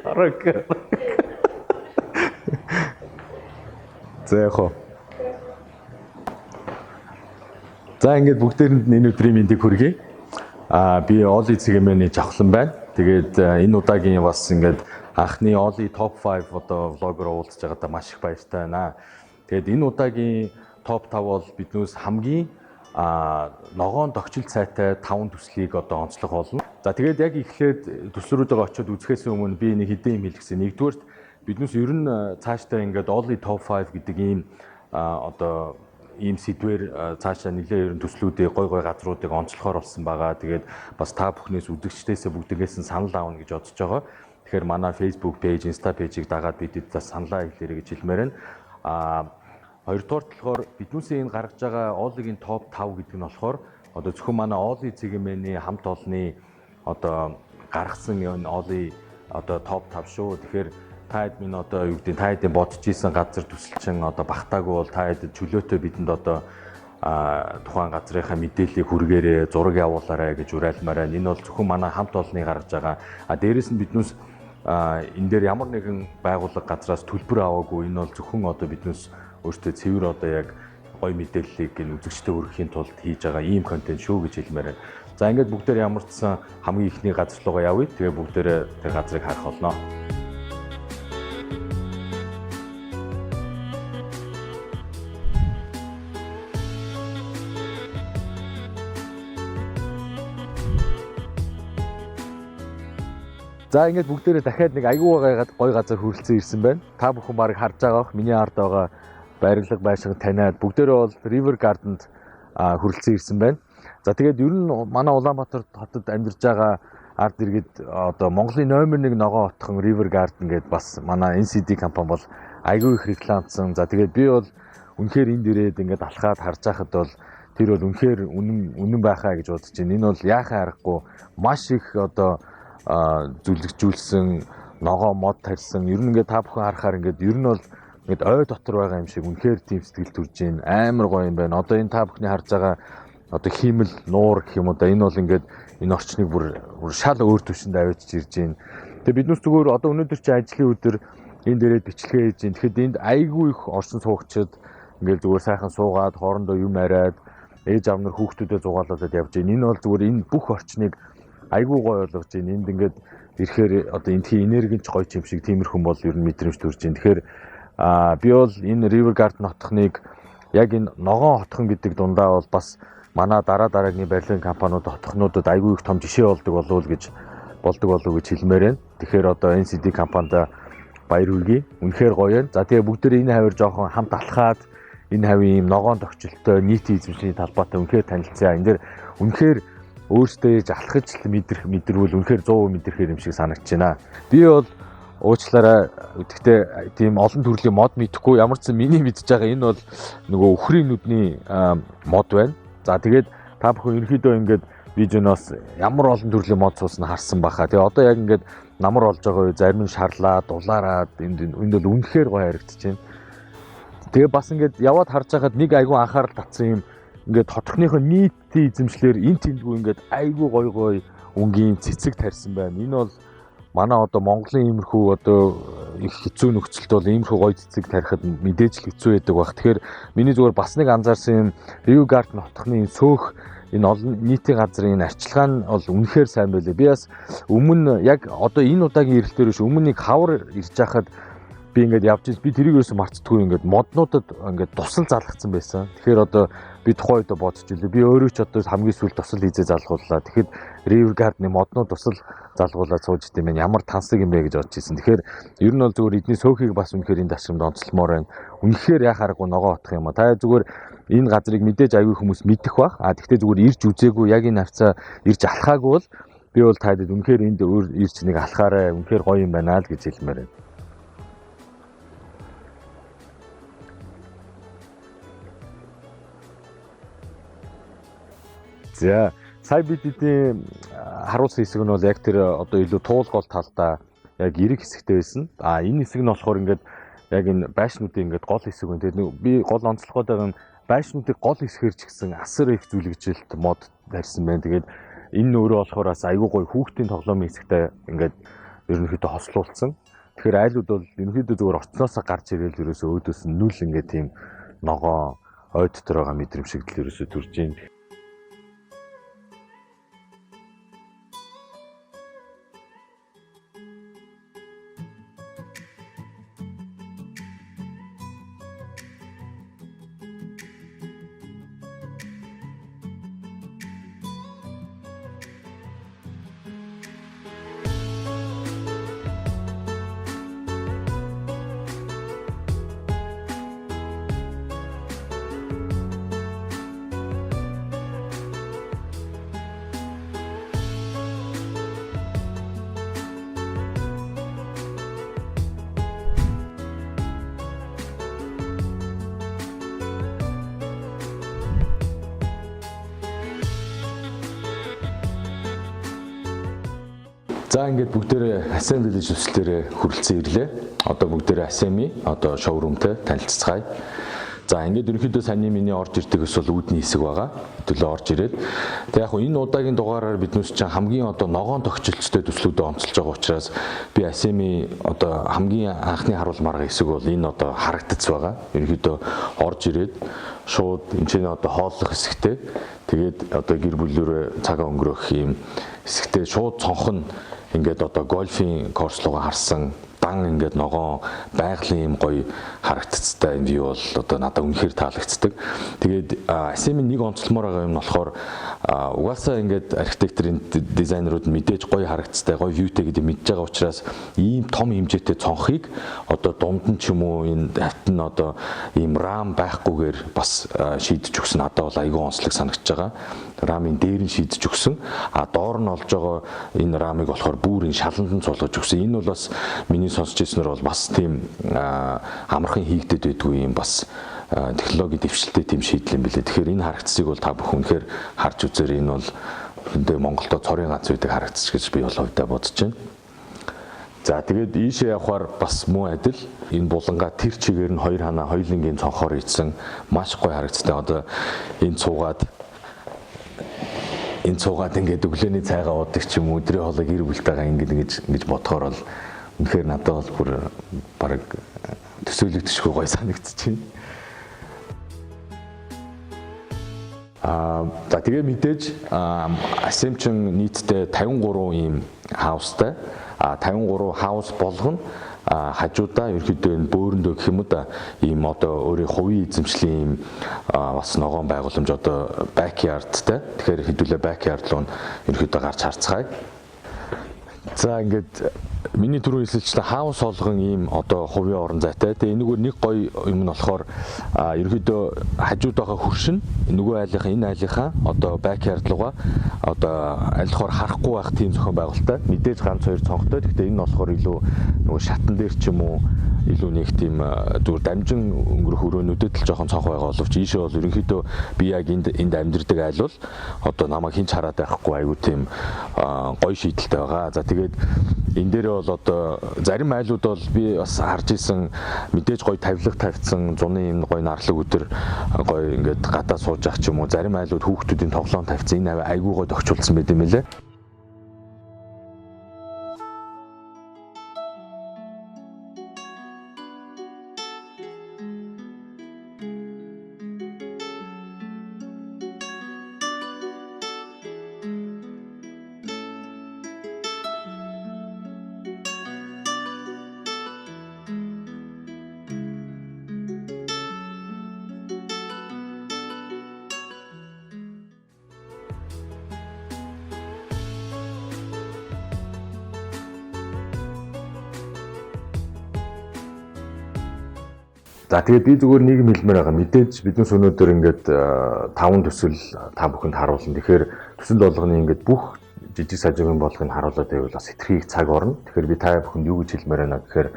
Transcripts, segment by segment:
Араг. За яг хоо. За ингээд бүгдээрэнд нь энэ өдрийн мэндийг хүргэе. Би Оли Цэгэмэний жавхлан байна. Тэгээд энэ удаагийн бас ингээд анхны Оли топ 5 одоо влогер уулзж байгаадаа маш их баяртай байна. Тэгээд энэ удаагийн топ 5 бол биднээс хамгийн ногоон тогтчил цайтай 5 төслийг одоо онцлог болно. За тэгээд яг эхлээд төслөрүүдээ очиод үзэхээс өмнө би нэг хэдэн юм хэлгэсэн. Нэгдүгээрт биднээс ер нь цаашдаа ингээд Оли топ 5 гэдэг ийм одоо ийм сэдвэр цаашаа нэлээ ерөн төслүүдийг гой гой газруудыг онцлохоор болсон байгаа. Тэгээд бас та бүхнээс үзэгчдээсээ бүгднээс нь санал авна гэж бодож байгаа. Тэгэхээр манай Facebook page, Insta page-ийг дагаад бидэд бас саналаа хэлээрэй гэж хэлмээр байна. Хоёрдугаар болохоор биднүүсээ энэ гаргаж байгаа Оолигийн топ 5 гэдэг нь болохоор одоо зөвхөн манай Оли Цэгмэний хамт олонны одоо гаргасан энэ Оли одоо топ 5 шүү. Тэгэхээр та хэд минь одоо юу гэдэг та хэдийн бодож исэн газар төсөлчин одоо багтаагүй бол та хэд чөлөөтэй бидэнд одоо тухайн газрынхаа мэдээллийг хүргээрээ, зураг явуулаарай гэж уриалмаар байна. Энэ бол зөвхөн манай хамт олонны гаргаж байгаа. Дээрэс нь биднээс энэ дээр ямар нэгэн байгууллага газраас төлбөр аваагүй. Энэ бол зөвхөн одоо биднээс өөртөө цэвэр одоо яг гой мэдээллийг энэ үзэгчдэд хүргэхийн тулд хийж байгаа ийм контент шүү гэж хэлмээр байна. За ингээд бүгдээр ямар ч сан хамгийн ихний газар руугаа явъя. Тэгээ бүгдээрээ тэр газрыг харах болно. За ингээд бүгдээрээ дахиад нэг айгүй гой газар хүрэлцэн ирсэн байна. Та бүхэн барыг харж байгаа бох. Миний ард байгаа барилга байшин таниад бүгдээрээ бол River Garden-д хүрэлцэн ирсэн байна. За тэгээд ер нь манай Улаанбаатар хотод амьдарч байгаа ард иргэд одоо Монголын номер 1 ногоон отхон River Garden гэдээ бас манай NCD компани бол айгүй их рекламдсан. За тэгээд би бол үнэхээр энд ирээд ингээд алхаад харж байхад бол тэр бол үнэхээр үнэн байхаа гэж бодож байна. Энэ бол яахын аргагүй маш их одоо зүлэгжүүлсэн ногоон мод тарьсан. Ер нь ингээд та бүхэн харахаар ингээд ер нь бол ингээд ой дотор байгаа юм шиг үнэхээр тийм сэтгэл төрж байна. Амар гоё юм байна. Одоо энэ та бүхний харж байгаа одоо хиймэл нуур гэх юм уу да, энэ бол ингээд энэ орчныг бүр шал өөр түвшинд авчиж ирж байна. Тэгээ биднээс зүгээр одоо өнөөдөр чи ажлын өдөр энэ дээрээ бичлэгээ хийж байна. Тэгэхэд энд айгүй их орчин суугчид ингээд зүгээр сайхан суугаад хоорондоо юм яриад ээж аав нар хүүхдүүдэд зугаалаад явж байна. Энэ бол зүгээр энэ бүх орчныг айгүй гоё болгож байна. Энд ингээд ирэхээр одоо эндхийн энерги ч гоё юм шиг тиймэрхэн бол ер нь мэдрэмж төрж байна. Тэгэхээр би бол энэ River Garden хотхныг яг энэ ногоон хотхон гэдэг дундаа бол бас манай дараа дараагийн барилгын компаниуд хотхнуудад айгүй их том жишээ болдог болов гэж хэлмээр байна. Тэгэхээр одоо NCD компанид баяр хүргэе. Үнэхээр гоё байна. За тэгээ бүгдээ энэ хавар жоохон хамт алхаад энэ хавийн ийм ногоон тохиолдолтой нийтийн эзэмшлийн талбайтай үнэхээр танилцъя. Энэ дэр үнэхээр өөртөө ээж алхаж л мэдрвэл үнэхээр 100% мэдрэхээр юм шиг санагдаж байна. Би бол уучлаарай. Гэхдээ тийм олон төрлийн мод мэдэхгүй. Ямар ч сан миний мэдж байгаа энэ бол нөгөө үхрийн нүдний мод байна. За тэгээд та бүхэн ерөнхийдөө ингээд видеоноос ямар олон төрлийн мод суусан харсан баха. Тэгээ одоо яг ингээд намар болж байгаа үе зарим нь шарлаа, дулаараад энд бол үнэхээр гоё харагдаж байна. Тэгээ бас ингээд яваад харж байхад нэг айгүй анхаарал татсан юм ингээд хотхныхоо нийтийн эзэмшлэр эн тэндгүй ингээд айгүй гоё гоё өнгийн цэцэг тарьсан байна. Энэ бол манай одоо Монголын иймэрхүү одоо их хэцүү нөхцөлд бол иймэрхүү гоё цэцэг тарихад мэдээж л хэцүү байдаг баг. Тэгэхээр миний зүгээр бас нэг анзаарсан юм River Garden хотхны энэ сөөх энэ олон нийтийн газрын энэ арчилгаа нь бол үнэхээр сайн байлээ. Би бас өмнө яг одоо энэ удаагийн ирэлтээр биш өмнө нэг хавар ирж байхад би ингээд явж ирсэн. Би тэрийг ерөөсөн мартдаггүй ингээд моднуудад ингээд тусал залгацсан байсан. Тэгэхээр одоо би тухайн үед бодож илээ. Би өөрөө ч одоо хамгийн сүүл тусал хийзээ залгууллаа. Тэгэхэд River Garden-ы моднууд тусал залгуулаад сууж идэм байх. Ямар тансаг юм бэ гэж бодож ирсэн. Тэгэхээр ер нь бол зүгээр эдний сөөхийг бас үнэхээр энэ ташрамд онцлмоор байна. Үнэхээр яхаа аргагүй ногоо отох юм а. Та зүгээр энэ газрыг мэдээж аягүй хүмүүс мэдэх бах. Тэгтээ зүгээр ирж үзээгүй яг энэ хавцаа ирж алхаагүй бол би бол та хэд үнэхээр энд өөр ирж нэг алхаарай. Үнэхээр гоё юм байна л гэж хэлмээр байна. За сая бид эдийн харуулсан хэсэг нь бол яг тэр одоо илүү туулгол талдаа яг эрэг хэсэгтэй байсан. Энэ хэсэг нь болохоор ингээд яг энэ байшнуудын ингээд гол хэсэг байна. Тэгээд би гол онцлох гэдэг нь байшнуудыг гол хэсгээр ч гэсэн асар их зүлэгжилт мод тарьсан байна. Тэгээд энэ нь өөрөө болохоор бас айгүй гоё хүүхдийн тоглоомын хэсэгтэй ингээд Ерөнхийдөө хослуулсан. Тэгэхээр айлууд бол ерөнхийдөө зүгээр орцноосоо гарч ирээл ерөөсөө өөдөөс нь нүл ингээд тийм ногоон ой дотор байгаа мэдрэмж шиг л ерөөсөө төрж байна. За ингээд бүгдээрээ Assem Village төсөл дээрээ хүрэлцэн ирлээ. Одоо бүгдээрээ Assem-ийн одоо шоурумтай танилцацгаая. За ингээд ерөнхийдөө саяны миний орж ирдэг ус бол үүдний хэсэг байгаа. Төлөө орж ирээд. Тэг яг энэ удаагийн дугаараар биднээс чинь хамгийн одоо ногоон тохиолдолтой төслүүдэд онцолж байгаа учраас би Assem-ийн одоо хамгийн анхны харуулмаар байгаа хэсэг бол энэ одоо харагдац байгаа. Ерөнхийдөө орж ирээд шууд энэ чинь одоо хооллох хэсэгтэй. Тэгээд одоо гэр бүлээрээ цагаа өнгөрөөх юм хэсэгтэй шууд цонх нь ингээд одоо гольфийн course руугаа харсан дан ингээд ногоон байгалийн юм гоё харагдцтай энэ view бол одоо надад үнэхээр таалагдцдаг. Тэгээд Assem-ийн нэг онцлмоор байгаа юм нь болохоор угаасаа ингээд архитекторын дизайнерууд мэдээж гоё харагдцтай, гоё view тэй гэдэг мэдж байгаа учраас ийм том хэмжээтэй цонхыг одоо дунд нь ч юм уу энэ хавт нь одоо ийм рам байхгүйгээр бас шийдэж өгсөн надад бол айгүй онцлог санагдаж байгаа. Рамын дээр нь шийдэж өгсөн. А доор нь олж байгаа энэ рамыг болохоор бүр энэ шаланд нь суулгаж өгсөн. Энэ бол бас миний сонсч ирснээр бол бас тийм амархан хийгдэд байдгүй юм бас технологийн дэвшилтэй тийм шийдэл юм билээ. Тэгэхээр энэ харагдцыг бол та бүхэн үнэхээр харж үзээр энэ бол өндөө Монголдо цорын ганц байдаг харагдц гэж би бол хувьдаа бодож байна. За тэгээд ийшээ явхаар бас мөн адил энэ булангаа тэр чигээр нь хоёр ханаа хоёулангийн цонхоор ийдсэн маш гоё харагдцтай. Одоо энэ цуугаад ингээд өглөөний цайгаа уудаг ч юм уу өдрийн хоолой гэр бүлтэйгээ ингээд ингэж бодохоор бол үнэхээр надад бол бүр бараг төсөөлөгдөшгүй гоё санагдчихэв. За тэгээ мэдээж Assem чинь нийтдээ 53 ийм house тай. 53 house болгоно хажуудаа ерөнхийдөө энэ бөөрөндөө гэх юм уу да ийм одоо өөрийн хувийн эзэмшлийн ийм бас ногоон байгууламж одоо backyard тай. Тэгэхээр хэдүүлээ backyard руу ерөнхийдөө гарч харцгаая. За ингээд миний түрүү хэлсэлчтэй house болгон ийм одоо хувийн орон зайтай. Тэгээ энэгээр нэг гоё юм нь болохоор ерөнхийдөө хажууд байгаа хөрш нь нөгөө айлынхаа энэ айлынхаа одоо backyard руугаа одоо айлхоор харахгүй байх тийм зохион байгуулалттай. Мэдээж ганц хоёр цонхтой. Гэхдээ энэ нь болохоор илүү нөгөө шатан дээр ч юм уу илүү нэг тийм зүгээр дамжин өнгөрөх өрөөнүүдэд л жоохон цонх байгаа боловч ийшээ бол ерөнхийдөө би яг энд амьдардаг айл бол одоо намайг хинч хараад байхгүй айгүй тийм гоё шийдэлтэй байгаа. За тэгээд энэ дээрээ бол одоо зарим айлууд бол би бас харж исэн мэдээж гоё тавилга тавьсан зуны юм гоё нарлаг өдөр гоё ингээд гадаа сууж ах ч юм уу зарим айлууд хүүхдүүдийн тоглоом тавьсан энэ айгүй гоё тохиолдсон байт юм лээ. За тэгээд би зүгээр нэг юм хэлмээр байгаа. Мэдээж биднээс өнөөдөр ингээд 5 төсөл та бүхэнд харуулна. Тэгэхээр төсөл болгоны ингээд бүх жижиг сажигын болгоныг харуулад байвал бас хэтэрхий цаг орно. Тэгэхээр би та бүхэнд юу гэж хэлмээр байна гэхээр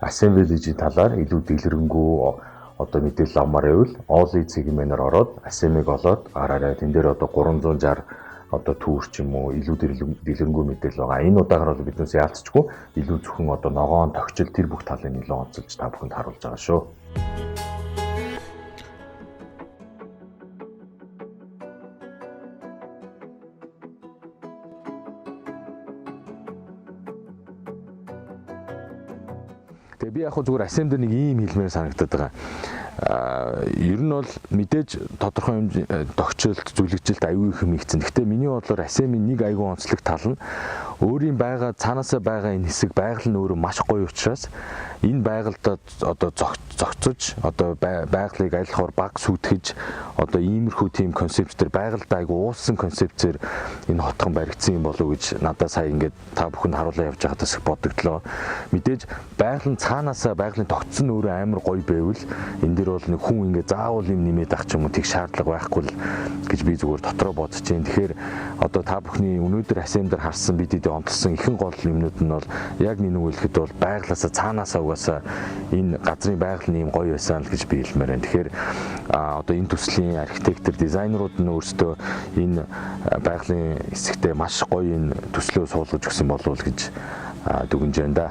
Assem Village-ийн талаар илүү дэлгэрэнгүй одоо мэдээлэл авмаар байвал All цэгмэнээр ороод Assem-ыг олоод гараарай. Тэн дээр одоо 360 одоо түүр ч юм уу илүү дэлгэрэнгүй мэдээлэл байгаа. Энэ удаагаар бол биднээс яалцчгүй илүү зөвхөн одоо ногоон тогтчил тэр бүх талыг илүү онцолж та бүхэнд харуулж байгаа шүү. Тэгээ би яг хөө зүгээр Асем дээр нэг ийм хэлмээр санагдаад байгаа. Ер нь бол мэдээж тодорхой хэмжээ тогтчлт, зүлэгжилт аюу их юм хийцэн. Гэхдээ миний бодлоор Асемийн нэг аюу онцлог тал нь өөрийн байгаа цаанаасаа байгаа энэ хэсэг байгаль нь өөрөө маш гоё учраас энэ байгальд одоо зогцож одоо байгалыг аль болохоор баг сүйтгэж одоо иймэрхүү тийм концептээр байгальд айгу уулсан концепцээр энэ хотхон баригдсан юм болов уу гэж надад сая ингээд та бүхэнд харуулаа явж байгаадас их бодогдлоо. Мэдээж байгаль нь цаанаасаа байгалийн тогтсон өөрөө амар гоё байвал энэ дэр бол нэг хүн ингээд заавал юм нэмээд ах ч юм уу тэг шаардлага байхгүй л гэж би зүгээр дотроо бодож байна. Тэгэхээр одоо та бүхний өнөөдөр Асем дээр харсан бид эдийн онцлсон ихэнх гол юмнууд нь бол яг нэг үг хэлэхэд бол байглаасаа цаанаасаа угаасаа энэ газрын байгаль нь ийм гоё байсан л гэж би хэлмээр байна. Тэгэхээр одоо энэ төслийн архитектор, дизайнерууд нь өөрсдөө энэ байгалийн хэсэгтээ маш гоё энэ төслөө суулгаж өгсөн болов уу гэж дүгнэж байна да.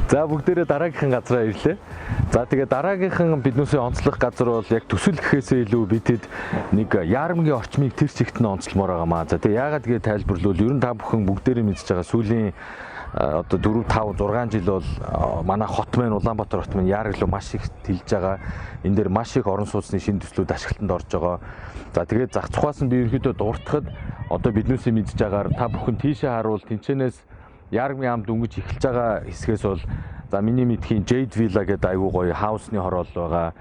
За бүгдээрээ дараагийнхан газраа ирлээ. За тэгээ дараагийнхан биднээсээ онцлох газар бол яг төсөл гэхээсээ илүү бидэд нэг яармгийн орчмыг тэр чигт нь онцлмоор байгаамаа. За тэгээ яагаад гээ тайлбарлавал ер нь та бүхэн бүгдээрээ мэдж байгаа сүүлийн одоо 4 5 6 жил бол манай хот маань Улаанбаатар хот маань яараг руу маш их тэлж байгаа. Энэ дээр маш их орон сууцны шинэ төслүүд ашиглалтанд орж байгаа. За тэгээд зах зухаас нь би ерөнхийдөө дуртахад одоо биднээсээ мэдж байгаагаар та бүхэн тийшээ харуул тэнчэнээс Яармын ам дөнгөж эхэлж байгаа хэсгээс бол за миний мэдхийн Jade Villa гэдэг айгуу гоё хаусны хороол байгаа.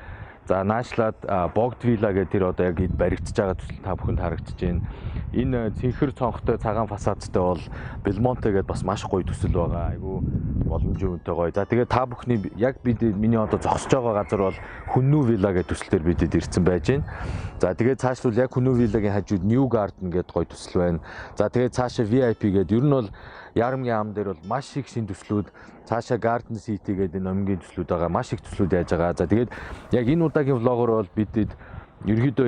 За наашлаад Bogd Villa гэдэг тэр одоо яг баригдаж байгаа төсөл та бүхэнд харагдаж байна. Энэ цэнхэр цонхтой цагаан фасадтай бол Belmonte гэдэг бас маш гоё төсөл байгаа. Айгуу боломжийн үнэтэй гоё. За тэгээд та бүхний яг бид миний одоо зогсож байгаа газар бол Хүннү Villa гэдэг төсөл дээр бидэд ирсэн байж байна. За тэгээд цаашлуул яг Хүннү Villa-гийн хажууд New Garden гэдэг гоё төсөл байна. За тэгээд цаашаа VIP гэдэг ер нь бол Яармгийн ам дээр бол маш их шинэ төслүүд цаашаа Garden City гэдэг энэ номгийн төслүүд байгаа. Маш их төслүүд яаж байгаа. За тэгээд яг энэ удаагийн влогоор бол бидэд ерөнхийдөө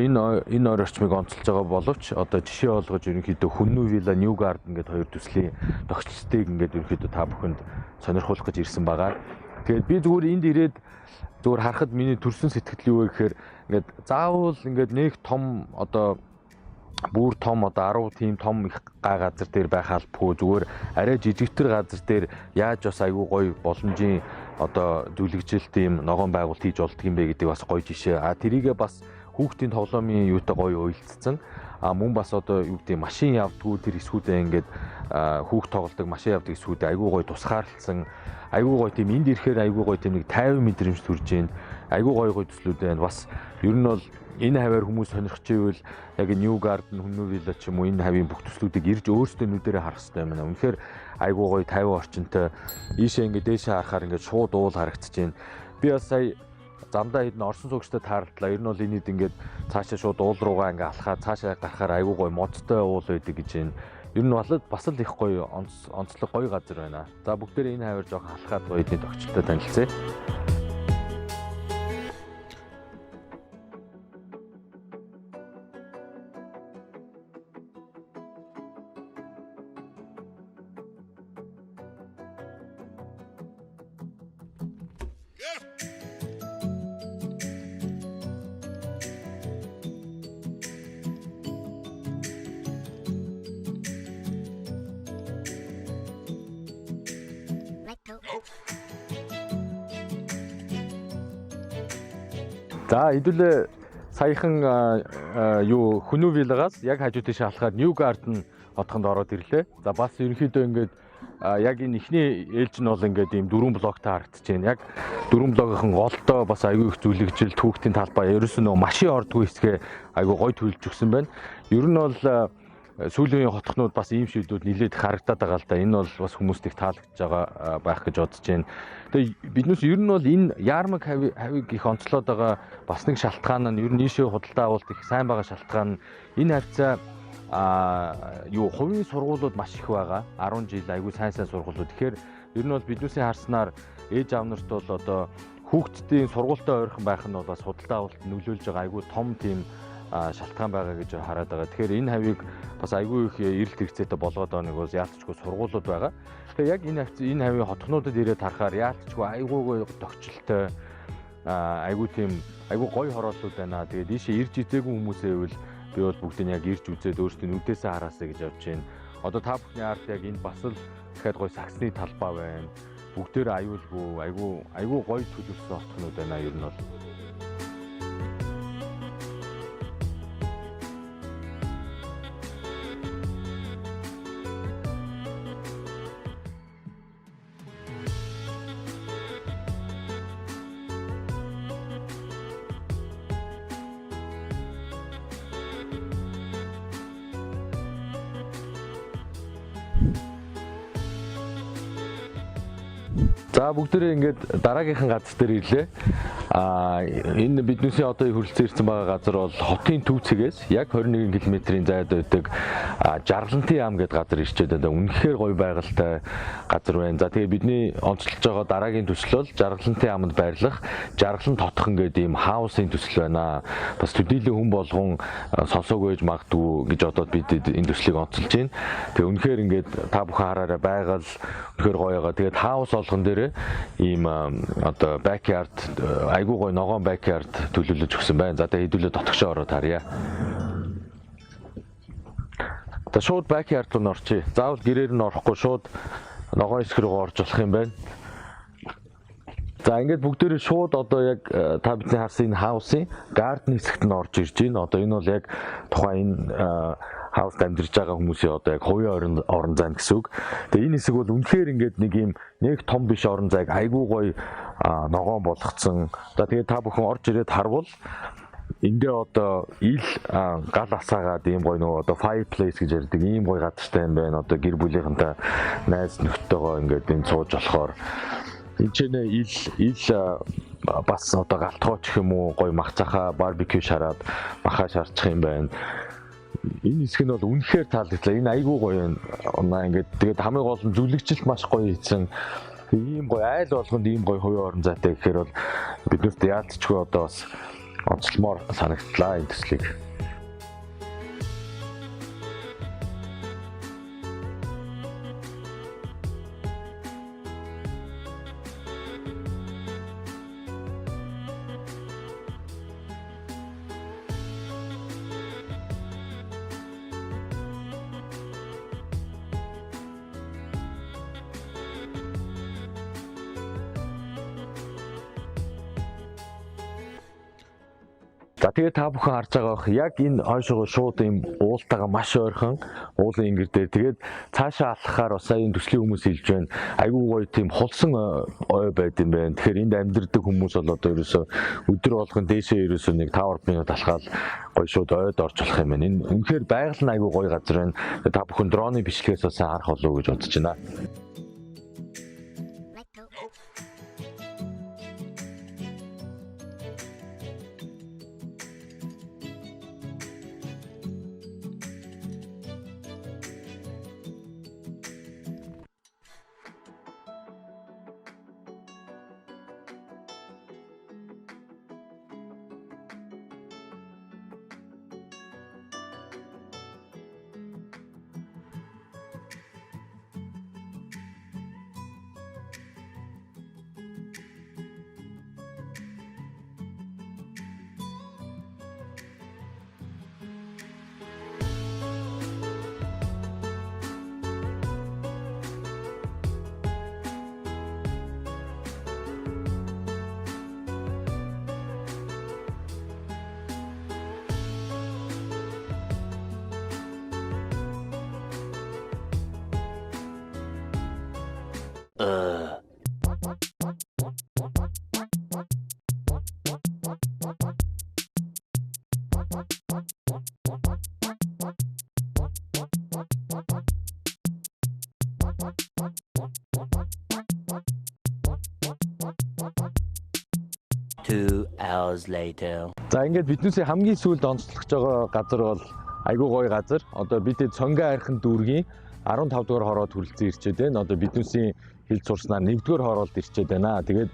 энэ ойр орчмыг онцолж байгаа боловч одоо жишээ болгож ерөнхийдөө Хүннү Villa, New Garden гэдэг хоёр төслийн тогтчлтыг ингээд ерөнхийдөө та бүхэнд сонирхуулах гэж ирсэн байгаа. Тэгээд би зүгээр энд ирээд зүгээр харахад миний төрсэн сэтгэл юу вэ гэхээр ингээд заавал ингээд нэг том одоо бүр том одоо 10 тийм том их гай газар дээр байх албагүй зүгээр арай жижигтэр газар дээр яаж бас айгүй гоё боломжийн одоо зүлэгжилт тийм ногоон байгуулалт хийж болдго юм бэ гэдэг бас гоё жишээ. А тэрийгээ бас хүүхдийн тоглоомын юутай гоё уялдсан. А мөн бас одоо юу гэдэг машин явдггүй тэр хэсгүүдээ ингээд хүүхд тоглодог машин явдаг хэсгүүдээ айгүй гоё тусгаарлалсан. Айгүй гоё тийм энд ирэхээр айгүй гоё тийм нэг 50 мэдрэмж төрж гин. Айгүй гоё гоё төслүүд байна. Бас ер нь бол энэ хаваар хүмүүс сонирхож ивэл яг New Garden, Хүннү Villa ч юм уу энэ хавийн бүх төслүүдийг ирж өөрсдөө нүдэрээ харах хэрэгтэй юм байна. Үнэхээр айгүй гоё 50 орчинтой ийшээ ингээд дээшээ харахаар ингээд шууд уул харагдаж байна. Би бас сая замдаа хэдэн орсон суугчтай тааралдлаа. Ер нь бол энэд ингээд цаашаа шууд уул руугаа ингээд алхаад цаашаа гарахаар айгүй гоё модтой уул байдаг гэж байна. Ер нь бол бас л их гоё онцлог гоё газар байна. За бүгдээрээ энэ хаваар жоохон алхаад гоё эдний тогтчлолтой танилцъя. За хэдүүлээ саяхан юу Хүннү Villa-гаас яг хажуу тийш алхаад New Garden хотхонд ороод ирлээ. За бас ерөнхийдөө ингээд яг энэ эхний ээлж нь бол ингээд ийм дөрвөн блоктой харагдаж байна. Яг дөрвөн блокийн голдоо бас айгүй их зүлэгжилт хүүхдийн талбай ерөөсөн нөгөө машин ордгүй хэсгээ айгүй гоё төлж өгсөн байна. Ер нь бол сүүлийн үеийн хотхнууд бас ийм шийдвүүд нэлээд харагдаад байгаа л да. Энэ бол бас хүмүүст их таалагдж байгаа байх гэж бодож байна. Тэгээ биднээс ер нь бол энэ яармаг хавийг их онцлоод байгаа бас нэг шалтгаан нь ер нь ийшээ худалдаа авалт их сайн байгаа шалтгаан нь энэ хавцаа юу хувийн сургуулиуд маш их байгаа. 10 жил айгүй сайн сайн сургуулиуд. Тэгэхээр ер нь бол биднээсээ харснаар ээж аав нарт бол одоо хүүхдүүдийн сургуультай ойрхон байх нь бол бас худалдаа авалтад нөлөөлж байгаа айгүй том тийм шалтгаан байгаа гэж хараад байгаа. Тэгэхээр энэ хавийг бас айгүй их эрэлт хэрэгцээтэй болгоод байгаа нэг бол яалтчгүй сургуулиуд байгаа. Тэгэхээр яг энэ хавийн хотхнуудад ирээд харахаар яалтчгүй айгүй гоё тохичлолтой, айгүй тийм айгүй гоё хорооллууд байна. Тэгээд ийшээ ирж үзээгүй хүмүүсээ байвал би бол бүгдийг яг ирж үзээд өөрсдийн нүдээсээ хараасай гэж явж байна. Одоо та бүхний ард яг энд бас л дахиад гоё сагсны талбай байна. Бүгдээр аюулгүй, айгүй айгүй гоё төлөвлөсөн хотхнууд байна ер нь бол. За, бүгдээрээ ингээд дараагийнхан газар дээр ирлээ. Энэ биднээсээ одоо хүрэлцэн ирсэн байгаа газар бол хотын төв цэгээс яг 21 км-ийн зайд байдаг Жаргалантын яам гэдэг газар ирчээд байна. Үнэхээр гоё байгальтай газар байна. За, тэгээ бидний онцлож байгаа дараагийн төсөл бол Жаргалантын яамд байрлах Жаргалант хотхон гэдэг ийм house ын төсөл байна. Бас төдийлөн хүн болгон сонсоогүй байж магадгүй гэж бодоод бид энэ төслийг онцолж байна. Тэгээ үнэхээр ингээд та бүхэн хараарай, байгаль үнэхээр гоё байгаа. Тэгээд house болгон дээр ийм одоо backyard, айгүй гоё ногоон backyard төлөвлөж өгсөн байна. За, тэгээ хэдүүлээ дотгошоо ороод харъя. За, шууд backyard руу н орчие. Заавал гэрээр нь орохгүй шууд ногоон хэсэг рүү орж болох юм байна. За, ингээд бүгдээрээ шууд одоо яг та бидний харсан энэ house ын garden хэсэгт нь орж ирж байна. Одоо энэ бол яг тухайн энэ house д амьдарч байгаа хүмүүсийн одоо яг хувийн орон зай гэсэн үг. Тэгээ энэ хэсэг бол үнэхээр ингээд нэг юм нэг том биш орон зайг айгүй гоё ногоон болгоцсон. За, тэгээ та бүхэн орж ирээд харвал эндээ одоо ил гал асаагаад ийм гоё нөгөө одоо fireplace гэж ярьдаг ийм гоё газартай юм байна. Одоо гэр бүлийнхэнтэй, найз нөхдөдтэйгоо ингээд энд сууж болохоор энэ ч нэ ил ил бас одоо гал тогоо ч юм уу гоё мах цахаа barbecue шараад махаа шарчих юм байна. Энэ хэсэг нь бол үнэхээр таалагдлаа. Энэ айгүй гоё юм. Ингээд тэгээд хамгийн гол нь зүлэгжилт маш гоё хийсэн. Ийм гоё айл болгонд ийм гоё хувийн орон зайтай гэхээр бол биднэрт яалтчгүй одоо бас онцлмоор санагдлаа энэ төслийг. За, тэгээ та бүхэн харж байгаа бах, яг энэ хойшоо шууд ийм уултайгаа маш ойрхон уулын энгэр дээр тэгээд цаашаа алхахаар бас энэ төслийн хүмүүс хэлж байна. Айгүй гоё тийм хулсан ой байд юм байна. Тэгэхээр энд амьдардаг хүмүүс бол одоо ерөөсөө өдөр болгон дээшээ ерөөсөө нэг 5 минут алхаал гоё шууд ойд орж болох юм байна. Энэ үнэхээр байгаль нь айгүй гоё газар байна. Та бүхэн дроны бичлэгээс бас харах болов уу гэж бодож байна. Let go. 2 hours later. За, ингээд биднээсээ хамгийн сүүлд онцлогч байгаа газар бол Айгүй гоё газар. Одоо бид Цонгийн архин дүүргийн 15 дугаар хороолд хүрэлцэн ирчээд байна. Одоо биднүүсийн хэлж сурснаар 1-р хороолд ирчээд байна. Тэгээд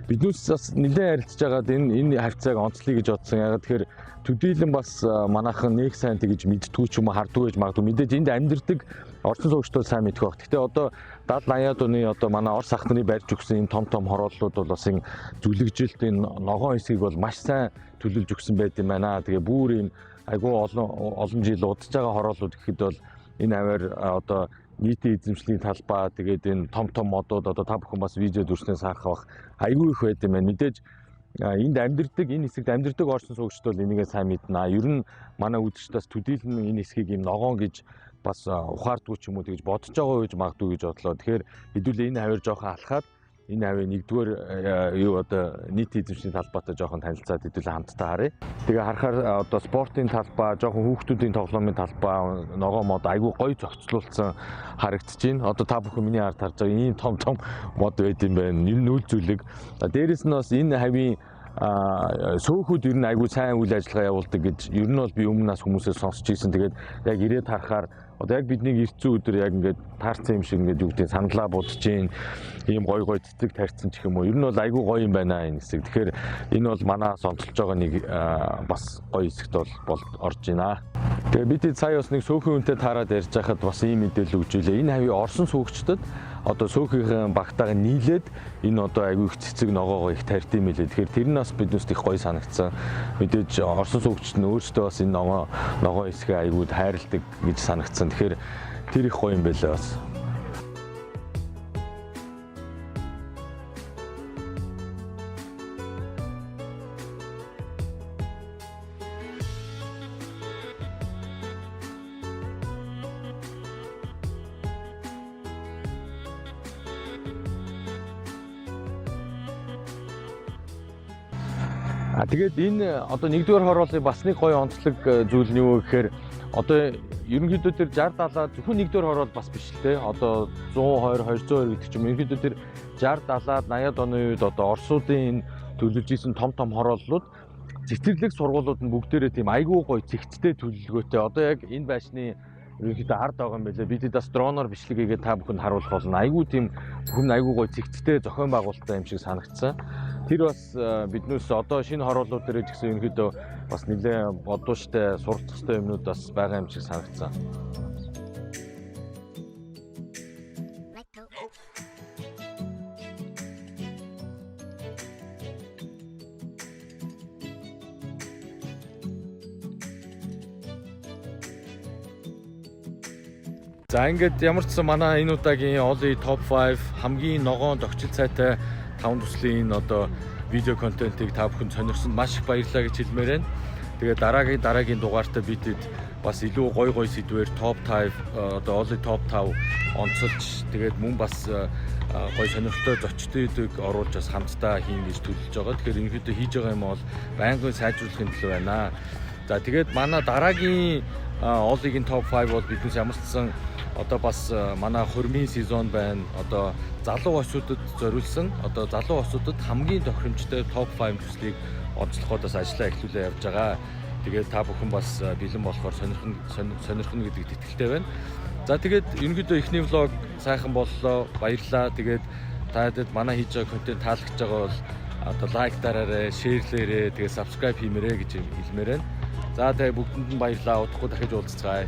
биднүүс бас нэлээд ярилцж байгаад энэ хавцааг онцлоё гэж бодсон. Яг тэгэхээр төдийлөн бас манайхан нэг сайн тэгж мэддэггүй ч юм уу, хардгүй гэж магадгүй. Мэдээж энд амьдардаг орчин суугчдууд сайн мэдэх байх. Гэхдээ одоо 70 80-аад оны одоо манай Орос ах нарын барьж өгсөн энэ том том хорооллууд бол бас энэ зүлэгжилт, энэ ногоон хэсгийг бол маш сайн төлөвлөж өгсөн байт юм байна. Тэгээ бүр ийм айгүй олон олон жил удаж байгаа хорооллууд гэхэд бол энэ аваар одоо нийтийн эзэмшлийн талбай, тэгээд энэ том том модууд одоо та бүхэн бас видео дүрснээс харах бах, айгүй их байт юм байна. Мэдээж энд амьдардаг, энэ хэсэгт амьдардаг орчин суугчид бол энийгээ сайн мэднэ. Ер нь манай үзэгчдээс төдийлөн энэ хэсгийг ийм ногоон гэж бас ухаардгүй ч юм уу, тэгж бодож байгаа гэж магадгүй гэж бодлоо. Тэгэхээр хэдүүлээ энэ хаваар жоохон алхаад энэ хавийн нэгдүгээр юу одоо нийтийн эзэмшлийн талбайтай жоохон танилцаад хэдүүлээ хамтдаа харъя. Тэгээ харахаар одоо спортын талбай, жоохон хүүхдүүдийн тоглоомын талбай, ногоон мод айгүй гоё зохицлуулсан харагдаж байна. Одоо та бүхэн миний ард харж байгаа ийм том том мод байд юм байна. Ер нь үл зүлэг. Дээрэс нь бас энэ хавийн сөөхүүд ер нь айгүй сайн үйл ажиллагаа явуулдаг гэж ер нь бол би өмнө нас хүмүүсээс сонсч ирсэн. Тэгээд яг ирээд харахаар одоо яг биднийг ирсэн өдөр яг ингээд таарсан юм шиг ингээд юу гэдэг саналаа будаж гин, ийм гой гой цэцэг тарьсан ч юм уу. Ер нь бол айгүй гоё юм байна энэ хэсэг. Тэгэхээр энэ бол манаас онцолж байгаа нэг бас гоё хэсэгт бол орж байна. Тэгээ бид сая бас нэг сөөхөн үнтэй таарад ярьж байхад бас ийм мэдээлэл өгч илээ. Энэ хавийн орсон сүүгчдэд одоо сөөхийнхэн багтаага нийлээд энэ одоо айгүй их цэцэг ногоогоо их тарьд юм лээ. Тэгэхээр тэр нь бас биднээс их гоё санагдсан. Мэдээж орсон сүүгчд нь өөрсдөө бас энэ ногоо хэсгээ айгүй хайрладаг гэж санагдсан. Тэгэхээр тэр их гоё юм байлаа бас. А тэгээд энэ одоо нэгдүгээр хорооллын бас нэг гоё онцлог зүйл нь юу гэхээр одоо ерөнхийдөө тэр 60 70 зөвхөн нэгдүгээр хороол бас биш л те. Одоо 120 220 гэдэг ч юм. Ерөнхийдөө тэр 60 70-аад 80-аад оны үед одоо Оросуудын энэ төлөвлөж исэн том том хорооллууд, цэцэрлэг сургуулиуд нь бүгдээрээ тийм айгүй гоё цэгцтэй төлөвлөгөөтэй. Одоо яг энэ байшны ерөнхийдөө ард байгаа юм байлээ. Бид бас дроноор бичлэг хийгээд та бүхэнд харуулах болно. Айгүй тийм бүхэн айгүй гоё цэгцтэй зохион байгуулалттай юм шиг санагдсан. Тэр бас биднээс одоо шинэ хорооллууд дээр ч гэсэн ерөнхийдөө бас нэлээд бодууштай, суралцах ёстой юмнууд бас байгаа юм шиг санагдсан. За, ингээд ямар ч сан манай энэ удаагийн Оли Топ 5 хамгийн ногоон тохижил сайтай таван төслийн энэ одоо видео контентыг та бүхэн сонирхсонд маш их баярлалаа гэж хэлмээр байна. Тэгээ дараагийн дараагийн дугаартаа бидэд бас илүү гоё гоё сэдвээр топ 5, одоо Оли топ 5 онцолж, тэгээд мөн бас гоё сонирхолтой зочдыг оруулж бас хамтдаа хийн гэж төлөвлөж байгаа. Тэгэхээр ерөнхийдөө хийж байгаа юм бол байнгын сайжруулахын төлөө байна. За, тэгээд манай дараагийн Олигийн топ 5 бол биднээс ямар ч сан одоо бас манай хурмын сезон байна. Одоо залуу осуудад зориулсан, одоо залуу осуудад хамгийн тохиромжтой топ 5 төслийг онцлох бас ажлаа эхлүүлээ явж байгаа. Тэгээд та бүхэн бас бэлэн болохоор сонирхно гэдэгт итгэлтэй байна. За, тэгээд ерөнхийдөө эхний vlog сайхан боллоо. Баярлалаа. Тэгээд та хэд манай хийж байгаа контент таалагдж байгаа бол одоо like дараарай, share лээрэй, тэгээд subscribe хиймээрэй гэж хэлмээр байна. За, тэгээд бүгдэнд нь баярлалаа. Удахгүй дахиж уулзцгаая.